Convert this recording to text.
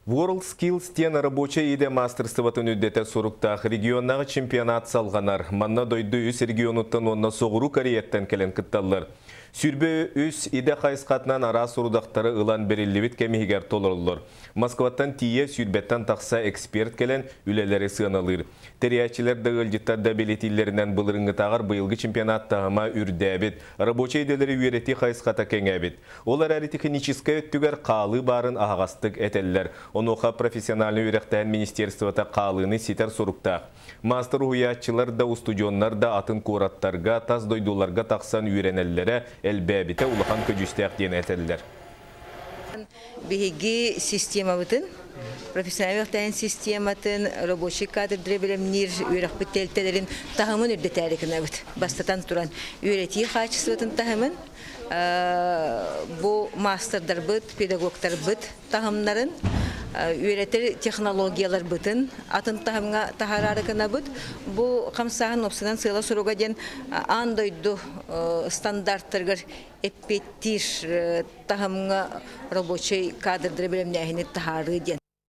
WorldSkills диэн рабочай идэ маастарыстыбатын үрдэтэр соруктаах регионнааҕы чемпионат салҕанар. Манна дойду үс регионуттан уонна Соҕуруу Кореяттан кэлэн кытталлар. 23 идэ хайысхатынан араас сорудахтары ылан бэриллибит кэм иһигэр толороллор. Москваттан тиийэ сүүрбэттэн тахса эксперт кэлэн үлэлэри сыаналыыр. Тэрийээччилэр да, ыалдьыттар да бэлиэтииллэринэн, былырыыҥҥытааҕар быйылгы чемпионат таһыма үрдээбит, рабочай идэлэри үөрэтии хайысхата кэҥээбит. Ол эрээри техническэй өттүгэр хаалыы баарын аһаҕастык этэллэр. Онуоха профессиональнай үөрэхтээһин министерствота хаалыыны ситэр соруктаах. Маастар уһуйааччылар да, устудьуоннар да атын куораттарга, тас дойдуларга тахсан үөрэнэллэрэ элбээбитэ улахан көдьүүстээх диэн этэллэр. Биһиги системабытын, профессиональнай үөрэхтээһин систематын, рабочий кадрдары бэлэмниир үөрэхпит тэрилтэлэрин таһымын үрдэтээри гынабыт. Бастатан туран, үөрэтии хаачыстыбатын таһымын, бу маастардарбыт, педагогтарбыт таһымнарын, үөрэтэр технологияларбытын атын таһымҥа таһаараары гынабыт. Бу хамсааһын уопсанан сыала-соруга диэн аан дойду стандарттарыгар эппиэттиир таһымҥа рабочай кадрдары бэлэмнээһини таһаарыы диэн.